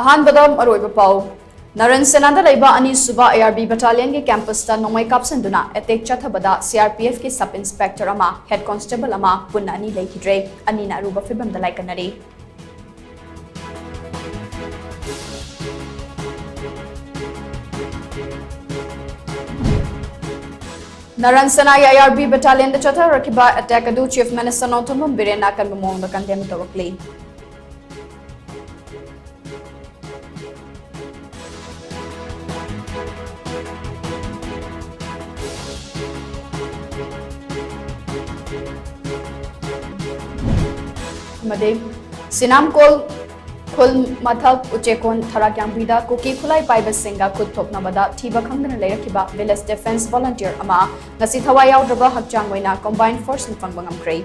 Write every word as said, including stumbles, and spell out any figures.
ꯑꯍꯥꯟꯕꯗ ꯃꯔꯨꯑꯣꯏꯕ ꯄꯥꯎ꯫ ꯅꯔꯟ ꯁꯦꯅꯥꯗ ꯂꯩꯕ ꯑꯅꯤꯁꯨꯕ ꯑꯦ ꯑꯥꯔ ꯕꯤ ꯕꯦꯇꯥꯂꯤꯌꯟꯒꯤ ꯀꯦꯝꯄꯁꯇ ꯅꯣꯡꯃꯩ ꯀꯥꯞꯁꯤꯟꯗꯨꯅ ꯑꯦꯇꯦꯛ ꯆꯠꯊꯕꯗ ꯁꯤ ꯑꯥꯔ ꯄꯤ ꯑꯦꯐꯀꯤ ꯁꯕ ꯏꯟꯁꯄꯦꯛꯇꯔ ꯑꯃ, ꯍꯦꯗ ꯀꯣꯟꯁꯇꯦꯕꯜ ꯑꯃ, ꯄꯨꯟꯅ ꯑꯅꯤ ꯂꯩꯈꯤꯗ꯭ꯔꯦ꯫ ꯑꯅꯤꯅ ꯑꯔꯨꯕ ꯐꯤꯕꯝꯗ ꯂꯥꯏꯀꯠꯅꯔꯤ꯫ ꯅꯔꯟ ꯁꯦꯅꯥꯒꯤ ꯑꯥꯏ ꯑꯥꯔ ꯕꯤ ꯕꯦꯇꯥꯂꯤꯌꯟꯗ ꯆꯠꯊꯔꯛꯈꯤꯕ ꯑꯦꯇꯦꯛ ꯑꯗꯨ ꯆꯤꯐ ꯃꯤꯅꯤꯁꯇꯔ ꯅꯣꯡꯊꯣꯝꯕꯝ ꯕꯤꯔꯦꯟꯅ ꯑꯀꯟꯕ ꯃꯑꯣꯡꯗ ꯀꯟꯗꯦꯝ ꯇꯧꯔꯛꯂꯤ꯫ ꯑꯃꯗꯤ ꯁꯤꯅꯥꯝꯀꯣꯜ ꯈꯨꯜ ꯃꯊꯛ ꯎꯆꯦꯀꯣꯟ ꯊꯔꯥꯛ ꯌꯥꯡꯕꯤꯗ ꯀꯨꯀꯤ ꯈꯨꯠꯂꯥꯏ ꯄꯥꯏꯕꯁꯤꯡꯒ ꯈꯨꯠ ꯊꯣꯛꯅꯕꯗ ꯊꯤꯕ ꯈꯪꯗꯅ ꯂꯩꯔꯛꯈꯤꯕ ꯚꯤꯂꯦꯖ ꯗꯤꯐꯦꯟꯁ ꯚꯣꯂꯨꯟꯇꯤꯌꯔ ꯑꯃ ꯉꯁꯤ ꯊꯋꯥꯏ ꯌꯥꯎꯗ꯭ꯔꯕ ꯍꯛꯆꯥꯡ ꯑꯣꯏꯅ ꯀꯝꯕꯥꯏꯟ ꯐꯣꯔꯁꯅ ꯐꯪꯕ ꯉꯝꯈ꯭ꯔꯦ꯫